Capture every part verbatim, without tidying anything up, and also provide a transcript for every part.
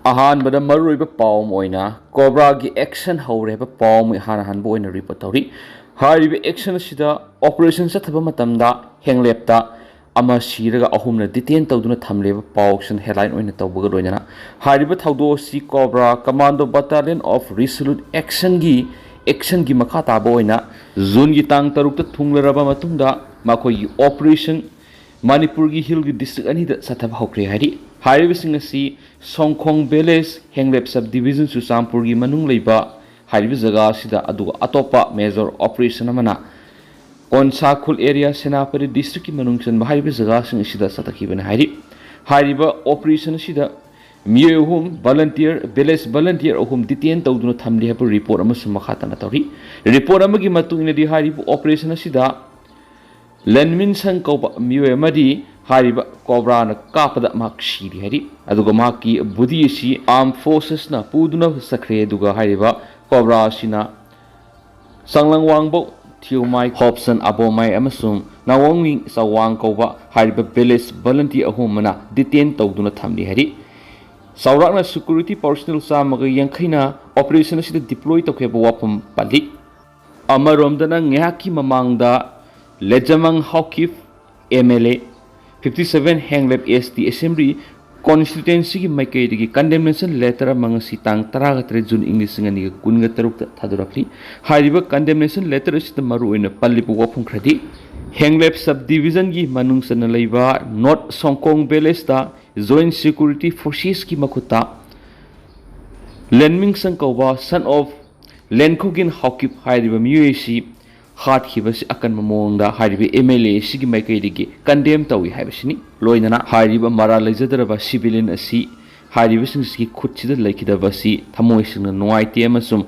ꯑꯍꯥꯟꯕꯗ ꯃꯔꯨꯑꯣꯏꯕ ꯄꯥꯎ ꯑꯃ ꯑꯣꯏꯅ ꯀꯣꯕ꯭ꯔꯥꯒꯤ ꯑꯦꯛꯁꯟ ꯍꯧꯔꯦ ꯍꯥꯏꯕ ꯄꯥꯎ ꯑꯃ ꯏꯍꯥꯟ ꯍꯥꯟꯕ ꯑꯣꯏꯅ ꯔꯤꯄꯣꯔꯠ ꯇꯧꯔꯤ꯫ ꯍꯥꯏꯔꯤꯕ ꯑꯦꯛꯁꯟ ꯑꯁꯤꯗ ꯑꯣꯄꯔꯦꯁꯟ ꯆꯠꯊꯕ ꯃꯇꯝꯗ ꯍꯦꯡꯂꯦꯞꯇ ꯑꯃ ꯁꯤꯔꯒ ꯑꯍꯨꯝꯅ ꯗꯤꯇꯦꯟ ꯇꯧꯗꯨꯅ ꯊꯝꯂꯦꯕ ꯄꯥꯎꯁꯤꯅ ꯍꯦꯗꯂꯥꯏꯟ ꯑꯣꯏꯅ ꯇꯧꯕꯒ ꯂꯣꯏꯅꯅ ꯍꯥꯏꯔꯤꯕ ꯊꯧꯗꯣꯛ ꯑꯁꯤ ꯀꯣꯕ꯭ꯔꯥ ꯀꯃꯥꯟꯗꯣ ꯕꯠꯇꯥꯂꯤꯌꯟ ꯑꯣꯐ ꯔꯤꯁꯣꯂꯨꯠ ꯑꯦꯛꯁꯟꯒꯤ ꯑꯦꯛꯁꯟꯒꯤ ꯃꯈꯥ ꯇꯥꯕ ꯑꯣꯏꯅ ꯖꯨꯟꯒꯤ ꯇꯥꯡ ꯇꯔꯨꯛꯇ ꯊꯨꯡꯂꯔꯕ ꯃꯇꯨꯡꯗ ꯃꯈꯣꯏꯒꯤ ꯑꯣꯄꯔꯦꯁꯟ ꯃꯅꯤꯄꯨꯔꯒꯤ ꯍꯤꯜꯒꯤ ꯗꯤꯁꯇ꯭ꯔꯤꯛ ꯑꯅꯤꯗ ꯆꯠꯊꯕ ꯍꯧꯈ꯭ꯔꯦ ꯍꯥꯏꯔꯤ꯫ ꯍꯥꯏꯔꯤꯕꯁꯤꯡ ꯑꯁꯤ ꯁꯣꯡꯈꯣꯡ ꯚꯤꯂꯦꯖ, ꯍꯦꯡꯂꯦꯞ ꯁꯕ ꯗꯤꯕꯤꯖꯟ, ꯆꯨꯔꯆꯥꯟꯄꯨꯔꯒꯤ ꯃꯅꯨꯡ ꯂꯩꯕ ꯍꯥꯏꯔꯤꯕ ꯖꯒꯥ ꯑꯁꯤꯗ, ꯑꯗꯨꯒ ꯑꯇꯣꯞꯄ ꯃꯦꯖꯔ ꯑꯣꯄꯔꯦꯁꯟ ꯑꯃꯅ ꯀꯣꯟꯁꯥꯈꯨꯜ ꯑꯦꯔꯤꯌꯥ, ꯁꯦꯅꯥꯄꯇꯤ ꯗꯤꯁꯇ꯭ꯔꯤꯛꯀꯤ ꯃꯅꯨꯡ ꯆꯟꯕ ꯍꯥꯏꯔꯤꯕ ꯖꯒꯥꯁꯤꯡ ꯑꯁꯤꯗ ꯆꯠꯊꯈꯤꯕꯅꯤ ꯍꯥꯏꯔꯤ꯫ ꯍꯥꯏꯔꯤꯕ ꯑꯣꯄꯔꯦꯁꯟ ꯑꯁꯤꯗ ꯃꯤꯑꯣꯏ ꯑꯍꯨꯝ, ꯚꯣꯂꯟꯇꯤꯌꯔ, ꯚꯤꯂꯦꯖ ꯚꯣꯂꯟꯇꯤꯌꯔ ꯑꯍꯨꯝ ꯗꯤꯇꯦꯟ ꯇꯧꯗꯨꯅ ꯊꯝꯂꯤ ꯍꯥꯏꯕ ꯔꯤꯄꯣꯔꯠ ꯑꯃꯁꯨ ꯃꯈꯥ ꯇꯥꯅ ꯇꯧꯔꯤ꯫ ꯔꯤꯄꯣꯔꯠ ꯑꯃꯒꯤ ꯃꯇꯨꯡ ꯏꯟꯅꯗꯤ ꯍꯥꯏꯔꯤꯕ ꯑꯣꯄꯔꯦꯁꯟ ꯑꯁꯤꯗ ꯂꯦꯟꯃꯤꯟ ꯁꯪ ꯀꯧꯕ ꯃꯤꯑꯣꯏ ꯑꯃꯗꯤ ꯍꯥꯏꯔꯤꯕ ꯀꯣꯕ꯭ꯔꯥꯅ ꯀꯥꯞꯄꯗ ꯃꯍꯥꯛ ꯁꯤꯔꯤ ꯍꯥꯏꯔꯤ꯫ ꯑꯗꯨꯒ ꯃꯍꯥꯛꯀꯤ ꯕꯣꯗꯤ ꯑꯁꯤ ꯑꯥꯔꯝ ꯐꯣꯔꯁꯦꯁꯅ ꯄꯨꯗꯨꯅ ꯆꯠꯈ꯭ꯔꯦ꯫ ꯑꯗꯨꯒ ꯍꯥꯏꯔꯤꯕ ꯀꯣꯕ꯭ꯔꯥ ꯑꯁꯤꯅ ꯆꯥꯡꯂꯪ ꯋꯥꯡꯕꯧ, ꯊꯤꯌꯨꯃꯥꯏ, ꯍꯣꯞꯁꯟ ꯑꯕꯣꯃꯥꯏ ꯑꯃꯁꯨꯡ ꯅꯥꯋꯣꯡꯃꯤ ꯆꯥꯋꯥꯡ ꯀꯧꯕ ꯍꯥꯏꯔꯤꯕ ꯚꯤꯂꯦꯖ ꯚꯣꯂꯟꯇꯤꯌꯔ ꯑꯍꯨꯝ ꯑꯃꯅ ꯗꯤꯇꯦꯟ ꯇꯧꯗꯨꯅ ꯊꯝꯂꯤ ꯍꯥꯏꯔꯤ꯫ ꯆꯥꯎꯔꯥꯛꯅ ꯁꯦꯀ꯭ꯌꯨꯔꯤꯇꯤ ꯄꯥꯔꯁꯣꯅꯦꯜ ꯆꯥꯝꯃꯒ ꯌꯥꯡꯈꯩꯅ ꯑꯣꯄꯔꯦꯁꯟ ꯑꯁꯤꯗ ꯗꯤꯄ꯭ꯂꯣꯏ ꯇꯧꯈꯤꯕ ꯋꯥꯐꯝ ꯄꯜꯂꯤ꯫ ꯑꯃꯔꯣꯝꯗꯅ ꯉꯥꯏꯍꯥꯛꯀꯤ ꯃꯃꯥꯡꯗ ꯂꯦꯖꯃꯪ Haokip, M L A, fifty seven Henglep S T assembly ꯀꯣꯟꯁꯇꯤꯇ꯭ꯋꯦꯟꯁꯤꯒꯤ ꯃꯥꯏꯀꯩꯗꯒꯤ ꯀꯟꯗꯦꯝꯅꯦꯁꯟ ꯂꯦꯇꯔ ꯑꯃ ꯉꯁꯤ ꯇꯥꯡ ꯇꯔꯥꯒ ꯇꯔꯦꯠ ꯖꯨꯟ ꯏꯪ ꯂꯤꯁꯤꯡ ꯑꯅꯤꯒ ꯀꯨꯟꯒ ꯇꯔꯨꯛꯇ ꯊꯥꯗꯣꯔꯛꯂꯤ꯫ ꯍꯥꯏꯔꯤꯕ ꯀꯟꯗꯦꯝꯅꯦꯁꯟ ꯂꯦꯇꯔ ꯑꯁꯤꯗ ꯃꯔꯨꯑꯣꯏꯅ ꯄꯜꯂꯤꯕ ꯋꯥꯐꯝ ꯈꯔꯗꯤ, ꯍꯦꯡꯂꯦꯞ ꯁꯕ ꯗꯤꯕꯤꯖꯟꯒꯤ ꯃꯅꯨꯡ ꯆꯟꯅ ꯂꯩꯕ ꯅꯣꯔꯠ ꯁꯣꯡꯀꯣꯡ ꯚꯤꯂꯦꯖꯇ ꯖꯣꯏꯟ ꯁꯦꯀ꯭ꯌꯨꯔꯤꯇꯤ ꯐꯣꯔꯁꯦꯁꯀꯤ ꯃꯈꯨꯠꯇ ꯂꯦꯟꯃꯤꯡꯁꯪ ꯀꯧꯕ ꯁꯟ ꯑꯣꯐ ꯂꯦꯟꯈꯨꯒꯤꯟ ꯍꯥꯎꯀꯤꯞ ꯍꯥꯏꯔꯤꯕ ꯃꯤꯑꯣꯏ ꯑꯁꯤ ꯍꯥꯠꯈꯤꯕꯁꯤ ꯑꯀꯟꯕ ꯃꯑꯣꯡꯗ ꯍꯥꯏꯔꯤꯕ ꯑꯦꯝ ꯑꯦꯜ ꯑꯦ ꯑꯁꯤꯒꯤ ꯃꯥꯏꯀꯩꯗꯒꯤ ꯀꯟꯗꯦꯝ ꯇꯧꯏ ꯍꯥꯏꯕꯁꯤꯅꯤ꯫ ꯂꯣꯏꯅꯅ ꯍꯥꯏꯔꯤꯕ ꯃꯔꯥꯜ ꯂꯩꯖꯗ꯭ꯔꯕ ꯁꯤꯚꯤꯂꯤꯌꯟ ꯑꯁꯤ ꯍꯥꯏꯔꯤꯕꯁꯤꯡꯁꯤꯒꯤ ꯈꯨꯠꯁꯤꯗ ꯂꯩꯈꯤꯗꯕ ꯑꯁꯤ ꯊꯃꯣꯏ ꯁꯦꯡꯅ ꯅꯨꯡꯉꯥꯏꯇꯦ ꯑꯃꯁꯨꯡ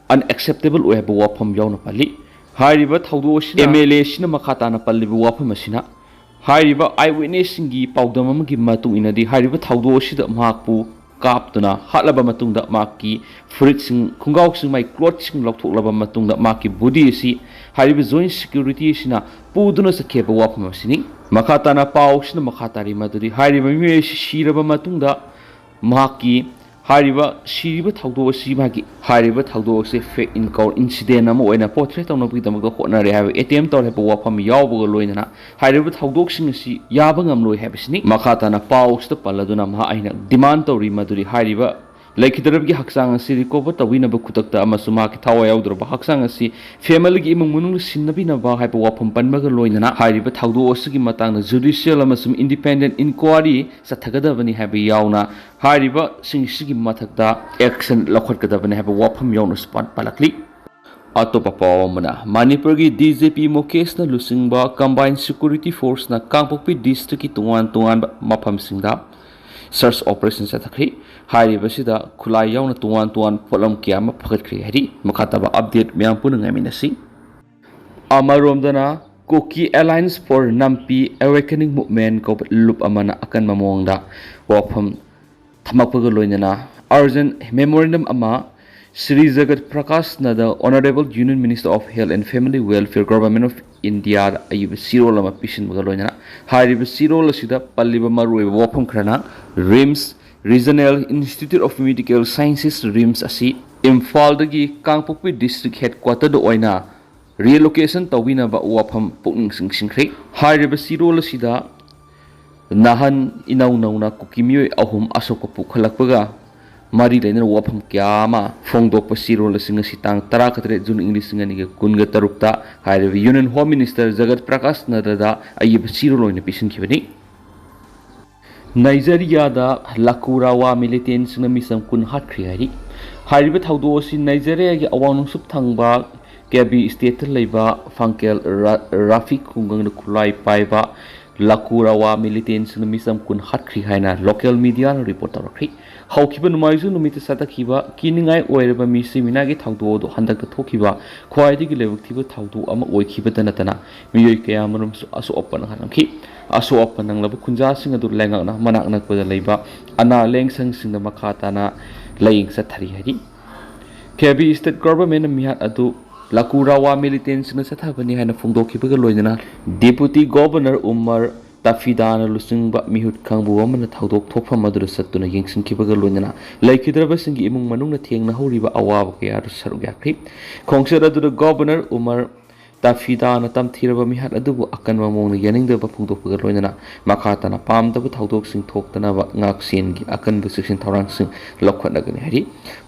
ꯑꯟꯑꯦꯛꯁꯦꯞꯇꯦꯕꯜ ꯑꯣꯏ ꯍꯥꯏꯕ ꯋꯥꯐꯝ ꯌꯥꯎꯅ ꯄꯜꯂꯤ꯫ ꯍꯥꯏꯔꯤꯕ ꯊꯧꯗꯣꯛ ꯑꯁꯤꯅ ꯑꯦꯝ ꯑꯦꯜ ꯑꯦ ꯑꯁꯤꯅ ꯃꯈꯥ ꯇꯥꯅ ꯄꯜꯂꯤꯕ ꯋꯥꯐꯝ ꯑꯁꯤꯅ ꯍꯥꯏꯔꯤꯕ ꯑꯥꯏ ꯋꯤꯠꯅꯦꯁꯁꯤꯡꯒꯤ ꯄꯥꯎꯗꯝ ꯑꯃꯒꯤ ꯃꯇꯨꯡ ꯏꯟꯅꯗꯤ, ꯍꯥꯏꯔꯤꯕ ꯊꯧꯗꯣꯛ ꯑꯁꯤꯗ ꯃꯍꯥꯛꯄꯨ ꯀꯥꯞꯇꯨꯅ ꯍꯥꯠꯂꯕ ꯃꯇꯨꯡꯗ, ꯃꯍꯥꯛꯀꯤ ꯐꯨꯔꯤꯠꯁꯤꯡ, ꯈꯣꯡꯒ꯭ꯔꯥꯎꯁꯤꯡ, ꯃꯥꯒꯤ ꯀ꯭ꯂꯣꯠꯁꯤꯡ ꯂꯧꯊꯣꯛꯂꯕ ꯃꯇꯨꯡꯗ, ꯃꯍꯥꯛꯀꯤ ꯕꯣꯗꯤ ꯑꯁꯤ ꯍꯥꯏꯔꯤꯕ ꯖꯣꯏꯟ ꯁꯦꯀ꯭ꯌꯨꯔꯤꯇꯤ ꯑꯁꯤꯅ ꯄꯨꯗꯨꯅ ꯆꯠꯈꯤꯕ ꯋꯥꯐꯝ ꯑꯁꯤꯅꯤ꯫ ꯃꯈꯥ ꯇꯥꯅ ꯄꯥꯎ ꯑꯁꯤꯅ ꯃꯈꯥ ꯇꯥꯔꯤ ꯃꯗꯨꯗꯤ, ꯍꯥꯏꯔꯤꯕ ꯃꯤꯑꯣꯏ ꯑꯁꯤ ꯁꯤꯔꯕ ꯃꯇꯨꯡꯗ ꯃꯍꯥꯛꯀꯤ ꯍꯥꯏꯔꯤꯕ ꯁꯤꯔꯤꯕ ꯊꯧꯗꯣꯛ ꯑꯁꯤ ꯃꯥꯒꯤ ꯍꯥꯏꯔꯤꯕ ꯊꯧꯗꯣꯛ ꯑꯁꯤ fake encounter incident ꯑꯃ ꯑꯣꯏꯅ portray ꯇꯧꯅꯕꯒꯤꯗꯃꯛꯇ ꯍꯣꯠꯅꯔꯦ ꯍꯥꯏꯕ attempt ꯇꯧꯔꯦ ꯍꯥꯏꯕ ꯋꯥꯐꯝ ꯌꯥꯎꯕꯒ ꯂꯣꯏꯅꯅ ꯍꯥꯏꯔꯤꯕ ꯊꯧꯗꯣꯛꯁꯤꯡ ꯑꯁꯤ ꯌꯥꯕ ꯉꯝꯂꯣꯏ ꯍꯥꯏꯕꯁꯤꯅꯤ꯫ ꯃꯈꯥ ꯇꯥꯅ ꯄꯥꯎꯁꯤꯗ ꯄꯜꯂꯗꯨꯅ ꯃꯍꯥꯛ ꯑꯩꯅ demand ꯇꯧꯔꯤ ꯃꯗꯨꯗꯤ ꯍꯥꯏꯔꯤꯕ ꯂꯩꯈꯤꯗ꯭ꯔꯕꯒꯤ ꯍꯛꯆꯥꯡ ꯑꯁꯤ recover ꯇꯧꯕꯤꯅꯕ ꯈꯨꯗꯛꯇ ꯑꯃꯁꯨꯡ ꯃꯍꯥꯛꯀꯤ ꯊꯋꯥꯏ ꯌꯥꯎꯗ꯭ꯔꯕ ꯍꯛꯆꯥꯡ ꯑꯁꯤ familyꯒꯤ ꯏꯃꯨꯡ ꯃꯅꯨꯡꯗ ꯁꯤꯟꯅꯕꯤꯅꯕ ꯍꯥꯏꯕ ꯋꯥꯐꯝ ꯄꯟꯕꯒ ꯂꯣꯏꯅꯅ ꯍꯥꯏꯔꯤꯕ ꯊꯧꯗꯣꯛ ꯑꯁꯤꯒꯤ ꯃꯇꯥꯡꯗ judicial ꯑꯃꯁꯨꯡ independent inquiry ꯆꯠꯊꯒꯗꯕꯅꯤ ꯍꯥꯏꯕ ꯌꯥꯎꯅ ꯍꯥꯏꯔꯤꯕꯁꯤꯡꯁꯤꯒꯤ ꯃꯊꯛꯇ action ꯂꯧꯈꯠꯀꯗꯕꯅꯤ ꯍꯥꯏꯕ ꯋꯥꯐꯝ ꯌꯥꯎꯅꯁꯨ ꯄꯥꯟ-, ꯄꯜꯂꯛꯂꯤ꯫ ꯑꯇꯣꯞꯄ ꯄꯥꯎ ꯑꯃꯅ, ꯃꯅꯤꯄꯨꯔꯒꯤ D G P ꯃꯨꯀꯦꯁꯅ ꯂꯨꯆꯤꯡꯕ Combined Security Forceꯅ ꯀꯥꯡꯄꯣꯛꯄꯤ districtꯀꯤ ꯇꯣꯉꯥꯟ ꯇꯣꯉꯥꯟꯕ ꯃꯐꯝꯁꯤꯡꯗ search operation ꯆꯠꯊꯈ꯭ꯔꯤ꯫ ꯍꯥꯏꯔꯤꯕꯁꯤꯗ ꯈꯨꯠꯂꯥꯏ ꯌꯥꯎꯅ ꯇꯣꯉꯥꯟ ꯇꯣꯉꯥꯟꯕ ꯄꯣꯠꯂꯝ ꯀꯌꯥ ꯑꯃ ꯐꯒꯠꯈ꯭ꯔꯦ ꯍꯥꯏꯔꯤ꯫ ꯃꯈꯥ ꯇꯥꯕ update ꯃꯌꯥꯝ ꯄꯨꯟꯅ ꯉꯥꯏꯃꯤꯟꯅꯁꯤ꯫ ꯑꯃꯔꯣꯝꯗꯅ, Kuki Alliance for Nampi Awakening Movement ꯀꯧꯕ ꯂꯨꯞ ꯑꯃꯅ ꯑꯀꯟꯕ ꯃꯑꯣꯡꯗ ꯋꯥꯐꯝ ꯊꯝꯃꯛꯄꯒ ꯂꯣꯏꯅꯅ urgent memorandum ꯑꯃ ꯁ꯭ꯔꯤ ꯖꯒꯠ ꯄ꯭ꯔꯀꯥꯁ ꯅꯗ, Honourable Union Minister of Health and Family Welfare, Government of Indiaꯗ ꯑꯏꯕ ꯆꯦꯔꯣꯜ ꯑꯃ ꯄꯤꯁꯤꯟꯕꯒ ꯂꯣꯏꯅꯅ ꯍꯥꯏꯔꯤꯕ ꯆꯦꯔꯣꯜ ꯑꯁꯤꯗ ꯄꯜꯂꯤꯕ ꯃꯔꯨꯑꯣꯏꯕ ꯋꯥꯐꯝ ꯈꯔꯅ RIMS, Regional Institute of Medical Sciences, RIMS ꯑꯁꯤ ꯏꯝꯐꯥꯜꯗꯒꯤ ꯀꯥꯡꯄꯣꯛꯄꯤ district headquarterꯗ ꯑꯣꯏꯅ relocation ꯇꯧꯕꯤꯅꯕ ꯋꯥꯐꯝ ꯄꯨꯛꯅꯤꯡ ꯆꯤꯡꯁꯤꯟꯈ꯭ꯔꯦ꯫ ꯍꯥꯏꯔꯤꯕ ꯆꯦꯔꯣꯜ ꯑꯁꯤꯗ ꯅꯍꯥꯟ ꯏꯅꯧ ꯅꯧꯅ ꯀꯨꯀꯤ ꯃꯤꯑꯣꯏ ꯑꯍꯨꯝ ꯑꯁꯣꯛꯄ ꯄꯨꯈꯠꯂꯛꯄꯒ ꯃꯔꯤ ꯂꯩꯅꯅ ꯋꯥꯐꯝ ꯀꯌꯥ ꯑꯃ ꯐꯣꯡꯗꯣꯛꯄ ꯆꯦꯔꯣꯜ ꯑꯁꯤ ꯉꯁꯤ ꯇꯥꯡ ꯇꯔꯥ ꯇꯔꯦꯠ ꯖꯨꯟ ꯏꯪ ꯂꯤꯁꯤꯡ ꯑꯅꯤꯒ ꯀꯨꯟꯒ ꯇꯔꯨꯛꯇ ꯍꯥꯏꯔꯤꯕ Union Home Minister ꯖꯒꯠ ꯄ꯭ꯔꯀꯥꯁ ꯅꯗ꯭ꯗꯥꯗ ꯑꯏꯕ ꯆꯦꯔꯣꯜ ꯑꯣꯏꯅ ꯄꯤꯁꯤꯟꯈꯤꯕꯅꯤ꯫ ꯅꯥꯏꯖꯦꯔꯤꯌꯥꯗ ꯂꯥꯀꯨꯔꯥꯋꯥ militantꯁꯤꯡꯅ ꯃꯤꯆꯝ ꯀꯨꯟ ꯍꯥꯠꯈ꯭ꯔꯦ ꯍꯥꯏꯔꯤ꯫ ꯍꯥꯏꯔꯤꯕ ꯊꯧꯗꯣꯛ ꯑꯁꯤ ꯅꯥꯏꯖꯦꯔꯤꯌꯥꯒꯤ ꯑꯋꯥꯡ ꯅꯣꯡꯆꯨꯞ ꯊꯪꯕ ꯀꯦꯕꯤ stateꯇ ꯂꯩꯕ ꯐꯥꯡꯀꯦꯜ ꯔꯥ-, ꯔꯥꯐꯤ ꯈꯨꯡꯒꯪꯗ ꯈꯨꯠꯂꯥꯏ ꯄꯥꯏꯕ ꯂꯥꯀꯨꯔꯥꯋꯥ militantꯁꯤꯡꯅ ꯃꯤꯆꯝ ꯀꯨꯟ ꯍꯥꯠꯈ꯭ꯔꯤ ꯍꯥꯏꯅ local mediaꯅ report ꯇꯧꯔꯛꯈ꯭ꯔꯤ꯫ ꯍꯧꯈꯤꯕ ꯅꯣꯡꯃꯥꯏꯖꯤꯡ ꯅꯨꯃꯤꯠꯇ ꯆꯠꯊꯈꯤꯕ ꯀꯤꯅꯤꯡꯉꯥꯏ ꯑꯣꯏꯔꯕ ꯃꯤꯁꯤ ꯃꯤꯅꯥꯒꯤ ꯊꯧꯗꯣꯛ ꯑꯗꯨ ꯍꯟꯗꯛꯇ ꯊꯣꯛꯈꯤꯕ ꯈ꯭ꯋꯥꯏꯗꯒꯤ ꯂꯥꯏꯕꯛ ꯊꯤꯕ ꯊꯧꯗꯣꯛ ꯑꯃ ꯑꯣꯏꯈꯤꯕꯇ ꯅꯠꯇꯅ ꯃꯤꯑꯣꯏ ꯀꯌꯥ ꯑꯃꯔꯣꯝꯁꯨ ꯑꯁꯣꯛ ꯑꯄꯟ ꯅꯪꯈꯤ꯫ ꯑꯁꯣꯛ ꯑꯄꯟ ꯅꯪꯂꯕ ꯈꯨꯟꯖꯥꯁꯤꯡ ꯑꯗꯨ ꯂꯩꯉꯥꯛꯅ ꯃꯅꯥꯛ ꯅꯛꯄꯗ ꯂꯩꯕ ꯑꯅꯥ ꯂꯥꯌꯦꯡꯁꯪꯁꯤꯡꯗ ꯃꯈꯥ ꯇꯥꯅ ꯂꯥꯌꯦꯡ ꯆꯠꯊꯔꯤ ꯍꯥꯏꯔꯤ꯫ ꯀꯦꯕꯤ state governmentꯅ ꯃꯤꯍꯥꯠ ꯑꯗꯨ ꯂꯥꯀꯨꯔꯥꯋꯥ militantꯁꯤꯡꯅ ꯆꯠꯊꯕꯅꯤ ꯍꯥꯏꯅ ꯐꯣꯡꯗꯣꯛꯈꯤꯕꯒ ꯂꯣꯏꯅꯅ Deputy Governor ꯎꯃꯔ ꯇꯥꯐꯤꯗꯥꯅ ꯂꯨꯆꯤꯡꯕ ꯃꯤꯍꯨꯠ ꯀꯥꯡꯕꯨ ꯑꯃꯅ ꯊꯧꯗꯣꯛ ꯊꯣꯛꯐꯝ ꯑꯗꯨꯗ ꯆꯠꯇꯨꯅ ꯌꯦꯡꯁꯤꯟꯈꯤꯕꯒ ꯂꯣꯏꯅꯅ ꯂꯩꯈꯤꯗ꯭ꯔꯕꯁꯤꯡꯒꯤ ꯏꯃꯨꯡ ꯃꯅꯨꯡꯅ ꯊꯦꯡꯅꯍꯧꯔꯤꯕ ꯑꯋꯥꯕ ꯀꯌꯥꯗꯨ ꯁꯔꯨꯛ ꯌꯥꯈ꯭ꯔꯤ꯫ ꯈꯣꯡꯆꯠ ꯑꯗꯨꯗ ꯒꯣꯕꯔꯅꯔ ꯎꯃꯔ ꯇꯥꯐꯤꯗꯥꯅ ꯇꯝꯊꯤꯔꯕ ꯃꯤꯍꯥꯠ ꯑꯗꯨꯕꯨ ꯑꯀꯟꯕ ꯃꯑꯣꯡꯗ ꯌꯥꯅꯤꯡꯗꯕ ꯐꯣꯡꯗꯣꯛꯄꯒ ꯂꯣꯏꯅꯅ ꯃꯈꯥ ꯇꯥꯅ ꯄꯥꯝꯗꯕ ꯊꯧꯗꯣꯛꯁꯤꯡ ꯊꯣꯛꯇꯅꯕ ꯉꯥꯛꯁꯦꯟꯒꯤ ꯑꯀꯟꯕ ꯆꯦꯛꯁꯤꯟ ꯊꯧꯔꯥꯡꯁꯤꯡ ꯂꯧꯈꯠꯅꯒꯅꯤ ꯍꯥꯏꯔꯤ꯫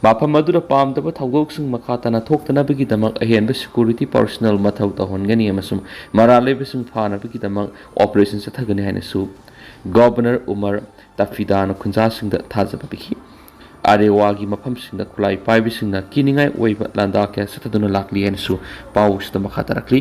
ꯃꯐꯝ ꯑꯗꯨꯗ ꯄꯥꯝꯗꯕ ꯊꯧꯗꯣꯛꯁꯤꯡ ꯃꯈꯥ ꯇꯥꯅ ꯊꯣꯛꯇꯅꯕꯒꯤꯗꯃꯛ ꯑꯍꯦꯟꯕ ꯁꯦꯀ꯭ꯌꯨꯔꯤꯇꯤ ꯄꯥꯔꯁꯣꯅꯦꯜ ꯃꯊꯧ ꯇꯧꯍꯟꯒꯅꯤ ꯑꯃꯁꯨꯡ ꯃꯔꯥꯜ ꯂꯩꯕꯁꯤꯡ ꯐꯥꯅꯕꯒꯤꯗꯃꯛ ꯑꯣꯄꯔꯦꯁꯟ ꯆꯠꯊꯒꯅꯤ ꯍꯥꯏꯅꯁꯨ ꯒꯣꯕꯔꯅꯔ ꯎꯃꯔ ꯇꯥꯐꯤꯗꯥꯅ ꯈꯨꯟꯖꯥꯁꯤꯡꯗ ꯊꯥꯖꯕ ꯄꯤꯈꯤ꯫ ꯑꯔꯦꯋꯥꯒꯤ ꯃꯐꯝꯁꯤꯡꯗ ꯈꯨꯠꯂꯥꯏ ꯄꯥꯏꯕꯁꯤꯡꯅ ꯀꯤꯅꯤꯡꯉꯥꯏ ꯑꯣꯏꯕ ꯂꯥꯟꯗꯥ ꯀꯌꯥ ꯆꯠꯊꯗꯨꯅ ꯂꯥꯛꯂꯤ ꯍꯥꯏꯅꯁꯨ ꯄꯥꯎꯁꯤꯗ ꯃꯈꯥ ꯇꯥꯔꯛꯂꯤ꯫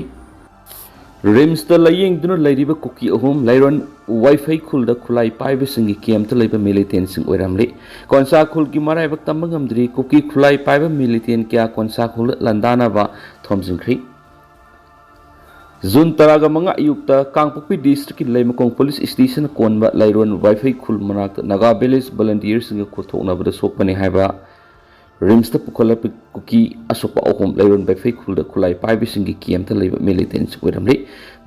ꯔꯤꯝꯁꯇ ꯂꯥꯌꯦꯡꯗꯨꯅ ꯂꯩꯔꯤꯕ ꯀꯨꯀꯤ ꯑꯍꯨꯝ ꯂꯩꯔꯣꯟ ꯋꯥꯏꯐꯩ ꯈꯨꯜꯗ ꯈꯨꯠꯂꯥꯏ ꯄꯥꯏꯕꯁꯤꯡꯒꯤ ꯀꯦꯝꯞꯇ ꯂꯩꯕ ꯃꯤꯂꯤꯇꯦꯟꯁꯤꯡ ꯑꯣꯏꯔꯝꯂꯤ꯫ ꯀꯣꯟꯁꯥ ꯈꯨꯜꯒꯤ ꯃꯔꯥꯏꯕꯛ ꯇꯝꯕ ꯉꯝꯗ꯭ꯔꯤ꯫ ꯀꯨꯀꯤ ꯈꯨꯠꯂꯥꯏ ꯄꯥꯏꯕ ꯃꯤꯂꯤꯇꯦꯟ ꯀꯌꯥ ꯀꯣꯟꯁꯥ ꯈꯨꯜꯗ ꯂꯥꯟꯗꯥꯅꯕ ꯊꯣꯝꯖꯤꯟꯈ꯭ꯔꯤ꯫ ꯖꯨꯟ ꯇꯔꯥꯒ ꯃꯉꯥ ꯑꯌꯨꯛꯇ ꯀꯥꯡꯄꯣꯛꯄꯤ ꯗꯤꯁꯇ꯭ꯔꯤꯛꯀꯤ ꯂꯩꯃꯈꯣꯡ ꯄꯨꯂꯤꯁ ꯁ꯭ꯇꯦꯁꯟ ꯀꯣꯟꯕ ꯂꯩꯔꯣꯟ ꯋꯥꯏꯐꯩ ꯈꯨꯜ ꯃꯅꯥꯛꯇ ꯅꯥꯒꯥ ꯚꯤꯂꯦꯖ ꯚꯣꯂꯟꯇꯤꯌꯔꯁꯤꯡꯒ ꯈꯨꯠꯊꯣꯛꯅꯕꯗ ꯁꯣꯛꯄꯅꯤ ꯍꯥꯏꯕ ꯔꯤꯝꯁꯇ ꯄꯨꯈꯠꯂꯛꯄ ꯀꯨꯀꯤ ꯑꯁꯣꯛꯄ ꯑꯍꯨꯝ ꯂꯩꯔꯣꯟ ꯋꯥꯏꯐꯩ ꯈꯨꯜꯗ ꯈꯨꯠꯂꯥꯏ ꯄꯥꯏꯕꯁꯤꯡꯒꯤ ꯀꯦꯝꯞꯇ ꯂꯩꯕ ꯃꯤꯂꯤꯇꯦꯟꯁꯤꯡ ꯑꯣꯏꯔꯝꯂꯤ꯫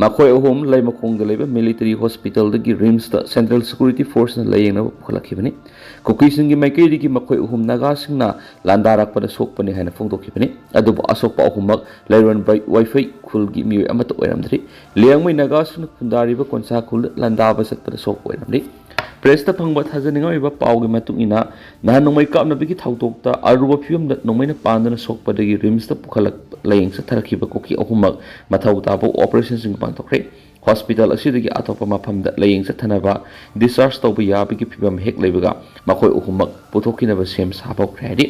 ꯃꯈꯣꯏ ꯑꯍꯨꯝ ꯂꯩꯃꯈꯣꯡꯗ ꯂꯩꯕ ꯃꯤꯂꯤꯇꯔꯤ ꯍꯣꯁꯄꯤꯇꯥꯜꯗꯒꯤ ꯔꯤꯝꯁꯇ ꯁꯦꯟꯇ꯭ꯔꯦꯜ ꯁꯦꯀ꯭ꯌꯨꯔꯤꯇꯤ ꯐꯣꯔꯁꯅ ꯂꯥꯌꯦꯡꯅꯕ ꯄꯨꯈꯠꯂꯛꯈꯤꯕꯅꯤ꯫ ꯀꯨꯀꯤꯁꯤꯡꯒꯤ ꯃꯥꯏꯀꯩꯗꯒꯤ ꯃꯈꯣꯏ ꯑꯍꯨꯝ ꯅꯥꯒꯥꯁꯤꯡꯅ ꯂꯥꯟꯗꯥꯔꯛꯄꯗ ꯁꯣꯛꯄꯅꯤ ꯍꯥꯏꯅ ꯐꯣꯡꯗꯣꯛꯈꯤꯕꯅꯤ꯫ ꯑꯗꯨꯕꯨ ꯑꯁꯣꯛꯄ ꯑꯍꯨꯝꯃꯛ ꯂꯩꯔꯣꯟ ꯋꯥꯏ-, ꯋꯥꯏꯐꯩ ꯈꯨꯜꯒꯤ ꯃꯤꯑꯣꯏ ꯑꯃꯠꯇ ꯑꯣꯏꯔꯝꯗ꯭ꯔꯤ꯫ ꯂꯤꯌꯥꯡꯃꯩ ꯅꯥꯒꯥꯁꯤꯡꯅ ꯈꯨꯟꯗꯥꯔꯤꯕ ꯀꯣꯟꯁꯥ ꯈꯨꯜꯗ ꯂꯥꯟꯗꯥꯕ ꯆꯠꯄꯗ ꯁꯣꯛꯄ ꯑꯣꯏꯔꯝꯂꯤ꯫ ꯄ꯭ꯔꯦꯁꯇ ꯐꯪꯕ ꯊꯥꯖꯅꯤꯡꯉꯥꯏ ꯑꯣꯏꯕ ꯄꯥꯎꯒꯤ ꯃꯇꯨꯡ ꯏꯟꯅ, ꯅꯍꯥꯟ ꯅꯣꯡꯃꯩ ꯀꯥꯞꯅꯕꯒꯤ ꯊꯧꯗꯣꯛꯇ ꯑꯔꯨꯕ ꯐꯤꯕꯝꯗ ꯅꯣꯡꯃꯩꯅ ꯄꯥꯟꯗꯨꯅ ꯁꯣꯛꯄꯗꯒꯤ ꯔꯤꯝꯁꯇ ꯄꯨꯈꯠꯂꯛ-, ꯂꯥꯌꯦꯡ ꯆꯠꯊꯔꯛꯈꯤꯕ ꯀꯨꯀꯤ ꯑꯍꯨꯝꯃꯛ ꯃꯊꯧ ꯇꯥꯕ ꯑꯣꯄꯔꯦꯁꯟꯁꯤꯡ ꯄꯥꯡꯊꯣꯛꯈ꯭ꯔꯦ꯫ ꯍꯣꯁꯄꯤꯇꯥꯜ ꯑꯁꯤꯗꯒꯤ ꯑꯇꯣꯞꯄ ꯃꯐꯝꯗ ꯂꯥꯌꯦꯡ ꯆꯠꯊꯅꯕ ꯗꯤꯁꯆꯥꯔꯖ ꯇꯧꯕ ꯌꯥꯕꯒꯤ ꯐꯤꯕꯝ ꯍꯦꯛ ꯂꯩꯕꯒ ꯃꯈꯣꯏ ꯑꯍꯨꯝꯃꯛ ꯄꯨꯊꯣꯛꯈꯤꯅꯕ ꯁꯦꯝ ꯁꯥꯕ ꯍꯧꯈ꯭ꯔꯦ ꯍꯥꯏꯔꯤ꯫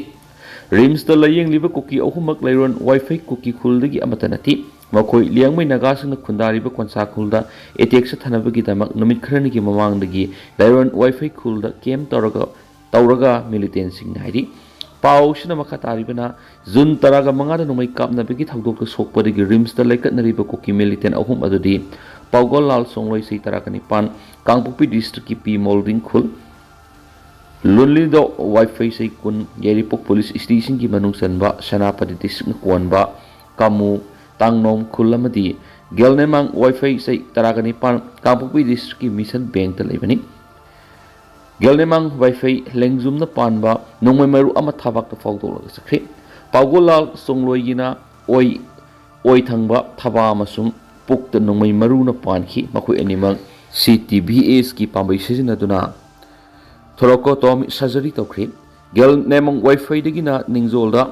ꯔꯤꯝꯁꯇ ꯂꯥꯌꯦꯡꯂꯤꯕ ꯀꯨꯀꯤ ꯑꯍꯨꯝꯃꯛ ꯂꯩꯔꯣꯟ ꯋꯥꯏꯐꯩ ꯀꯨꯀꯤ ꯈꯨꯜꯗꯒꯤ ꯑꯃꯠꯇ ꯅꯠꯇꯦ꯫ ꯃꯈꯣꯏ ꯂꯤꯌꯥꯡꯃꯩ ꯅꯥꯒꯥꯁꯤꯡꯅ ꯈꯨꯟꯗꯥꯔꯤꯕ ꯀꯣꯟꯁꯥ ꯈꯨꯜꯗ ꯑꯦꯇꯦꯛ ꯆꯠꯊꯅꯕꯒꯤꯗꯃꯛ ꯅꯨꯃꯤꯠ ꯈꯔꯅꯤꯒꯤ ꯃꯃꯥꯡꯗꯒꯤ ꯂꯩꯔꯣꯟ ꯋꯥꯏꯐꯩ ꯈꯨꯜꯗ ꯀꯦꯝꯞ ꯇꯧꯔꯒ, ꯇꯧꯔꯒ ꯃꯤꯂꯤꯇꯦꯟꯁꯤꯡꯅ ꯍꯥꯏꯔꯤ꯫ ꯄꯥꯎꯁꯤꯅ ꯃꯈꯥ ꯇꯥꯔꯤꯕꯅ, ꯖꯨꯟ ꯇꯔꯥꯒ ꯃꯉꯥꯗ ꯅꯣꯡꯃꯩ ꯀꯥꯞꯅꯕꯒꯤ ꯊꯧꯗꯣꯛꯇ ꯁꯣꯛꯄꯗꯒꯤ ꯔꯤꯝꯁꯇ ꯂꯩꯀꯠꯅꯔꯤꯕ ꯀꯨꯀꯤ ꯃꯤꯂꯤꯇꯦꯟ ꯑꯍꯨꯝ ꯑꯗꯨꯗꯤ ꯄꯥꯎꯒꯜ ꯂꯥꯜ ꯁꯣꯡꯂꯣꯏ ꯆꯍꯤ ꯇꯔꯥꯒ ꯅꯤꯄꯥꯟ, ꯀꯥꯡꯄꯣꯛꯄꯤ ꯗꯤꯁꯇ꯭ꯔꯤꯛꯀꯤ ꯄꯤ ꯃꯣꯜꯗꯤꯡ ꯈꯨꯜ, ꯂꯨꯟꯂꯤꯗꯣ ꯋꯥꯏꯐꯩ ꯆꯍꯤ ꯀꯨꯟ, ꯌꯥꯏꯔꯤꯄꯣꯛ ꯄꯨꯂꯤꯁ ꯁ꯭ꯇꯦꯁꯟꯒꯤ ꯃꯅꯨꯡ ꯆꯟꯕ ꯁꯦꯅꯥꯄꯇꯤ ꯗꯤꯁꯇ꯭ꯔꯤꯛꯅ ꯀꯣꯟꯕ ꯀꯥꯃꯨ ꯇꯥꯡꯅꯣꯝ ꯈꯨꯜ ꯑꯃꯗꯤ ꯒꯦꯜꯅꯦꯃꯥꯡ ꯋꯥꯏꯐꯩ ꯆꯍꯤ ꯇꯔꯥꯒ ꯅꯤꯄꯥꯟ, ꯀꯥꯡꯄꯣꯛꯄꯤ ꯗꯤꯁꯇ꯭ꯔꯤꯛꯀꯤ ꯃꯤꯁꯟ ꯕꯦꯡꯛꯇ ꯂꯩꯕꯅꯤ꯫ ꯒꯦꯜꯅꯦꯃꯥꯡ ꯋꯥꯏꯐꯩ ꯂꯦꯡꯖꯨꯝꯅ ꯄꯥꯟꯕ ꯅꯣꯡꯃꯩ ꯃꯔꯨ ꯑꯃ ꯊꯕꯥꯛꯇ ꯐꯥꯎꯗꯣꯛꯂꯒ ꯆꯠꯈ꯭ꯔꯤ꯫ ꯄꯥꯎꯒꯣꯜꯂꯥꯜ ꯆꯣꯡꯂꯣꯏꯒꯤꯅ ꯑꯣꯏ, ꯑꯣꯏ ꯊꯪꯕ ꯊꯕꯥ ꯑꯃꯁꯨꯡ ꯄꯨꯛꯇ ꯅꯣꯡꯃꯩ ꯃꯔꯨꯅ ꯄꯥꯟꯈꯤ꯫ ꯃꯈꯣꯏ ꯑꯅꯤꯃꯛ ꯁꯤ ꯇꯤ ꯚꯤ ꯑꯦꯁꯀꯤ ꯄꯥꯝꯕꯩ ꯁꯤꯖꯤꯟꯅꯗꯨꯅ ꯊꯣꯔꯣꯀꯣꯇꯣꯃꯤ ꯁꯔꯖꯔꯤ ꯇꯧꯈ꯭ꯔꯤ꯫ ꯒꯦꯜꯅꯦꯃꯥꯡ ꯋꯥꯏꯐꯩꯗꯒꯤꯅ ꯅꯤꯡꯖꯣꯜꯗ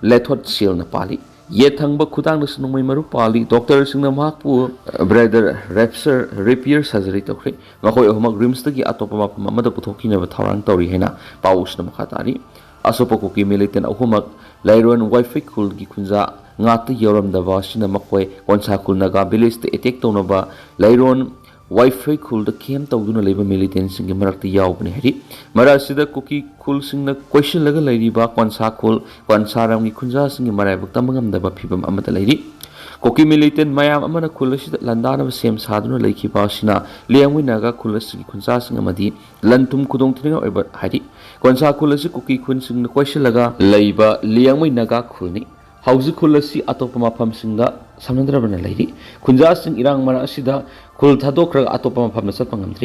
ꯂꯦꯊꯣꯠ ꯁꯦꯜꯅ ꯄꯥꯜꯂꯤ꯫ ꯌꯦꯠ ꯊꯪꯕ ꯈꯨꯗꯥꯡꯗꯁꯨ ꯅꯣꯡꯃꯩ ꯃꯔꯨ ꯄꯥꯜꯂꯤ꯫ ꯗꯣꯛꯇꯔꯁꯤꯡꯅ ꯃꯍꯥꯛꯄꯨ ꯕ꯭ꯔꯦꯗꯔ ꯔꯦꯞꯁꯔ ꯔꯤꯄꯤꯌꯔ ꯁꯔꯖꯔꯤ ꯇꯧꯈ꯭ꯔꯦ꯫ ꯃꯈꯣꯏ ꯑꯍꯨꯝꯃꯛ ꯔꯤꯝꯁꯇꯒꯤ ꯑꯇꯣꯞꯄ ꯃꯐꯝ ꯑꯃꯗ ꯄꯨꯊꯣꯛꯈꯤꯅꯕ ꯊꯧꯔꯥꯡ ꯇꯧꯔꯤ ꯍꯥꯏꯅ ꯄꯥꯎꯁꯤꯅ ꯃꯈꯥ ꯇꯥꯔꯤ꯫ ꯑꯁꯣꯛꯄ ꯀꯨꯀꯤ ꯃꯤꯂꯤꯇꯦꯟ ꯑꯍꯨꯝꯃꯛ ꯂꯩꯔꯣꯟ ꯋꯥꯏꯐꯩ ꯈꯨꯜꯒꯤ ꯈꯨꯟꯖꯥ ꯉꯥꯛꯇ ꯌꯥꯎꯔꯝꯗꯕ ꯑꯁꯤꯅ ꯃꯈꯣꯏ ꯀꯣꯟꯁꯥ ꯈꯨꯜ ꯅꯥꯒꯥ ꯚꯤꯂꯦꯖꯇ ꯑꯦꯇꯦꯛ ꯇꯧꯅꯕ ꯂꯩꯔꯣꯟ ꯋꯥꯏꯐꯩ ꯈꯨꯜꯗ ꯀꯦꯝꯞ ꯇꯧꯗꯨꯅ ꯂꯩꯕ ꯃꯤꯂꯤꯇꯦꯟꯁꯤꯡꯒꯤ ꯃꯔꯛꯇ ꯌꯥꯎꯕꯅꯤ ꯍꯥꯏꯔꯤ꯫ ꯃꯔꯛ ꯑꯁꯤꯗ ꯀꯨꯀꯤ ꯈꯨꯜꯁꯤꯡꯅ ꯀꯣꯏꯁꯤꯜꯂꯒ ꯂꯩꯔꯤꯕ ꯀꯣꯟꯁꯥ ꯈꯨꯜ, ꯀꯣꯟꯁꯥ ꯔꯝꯒꯤ ꯈꯨꯟꯖꯥꯁꯤꯡꯒꯤ ꯃꯔꯥꯏꯕꯛ ꯇꯝꯕ ꯉꯝꯗꯕ ꯐꯤꯕꯝ ꯑꯃꯗ ꯂꯩꯔꯤ꯫ ꯀꯨꯀꯤ ꯃꯤꯂꯤꯇꯦꯟ ꯃꯌꯥꯝ ꯑꯃꯅ ꯈꯨꯜ ꯑꯁꯤꯗ ꯂꯥꯟꯗꯥꯅꯕ ꯁꯦꯝ ꯁꯥꯗꯨꯅ ꯂꯩꯈꯤꯕ ꯑꯁꯤꯅ ꯂꯤꯌꯥꯡꯃꯩ ꯅꯥꯒꯥ ꯈꯨꯜ ꯑꯁꯤꯒꯤ ꯈꯨꯟꯖꯥꯁꯤꯡ ꯑꯃꯗꯤ ꯂꯟ ꯊꯨꯝ ꯈꯨꯗꯣꯡꯊꯤꯅꯤꯡꯉꯥꯏ ꯑꯣꯏꯕ ꯍꯥꯏꯔꯤ꯫ ꯀꯣꯟꯁꯥ ꯈꯨꯜ ꯑꯁꯤ ꯀꯨꯀꯤ ꯈꯨꯟꯁꯤꯡꯅ ꯀꯣꯏꯁꯤꯜꯂꯒ ꯂꯩꯕ ꯂꯤꯌꯥꯡꯃꯩ ꯅꯥꯒꯥ ꯈꯨꯜꯅꯤ꯫ ꯍꯧꯖꯤꯛ ꯈꯨꯜ ꯑꯁꯤ ꯑꯇꯣꯞꯄ ꯃꯐꯝꯁꯤꯡꯗ ꯁꯝꯅꯗ꯭ꯔꯕꯅ ꯂꯩꯔꯤ꯫ ꯈꯨꯟꯖꯥꯁꯤꯡ ꯏꯔꯥꯡ ꯃꯔꯛ ꯑꯁꯤꯗ ꯈꯨꯜ ꯊꯥꯗꯣꯛꯈ꯭ꯔꯒ ꯑꯇꯣꯞꯄ ꯃꯐꯝꯗ ꯆꯠꯄ ꯉꯝꯗ꯭ꯔꯤ꯫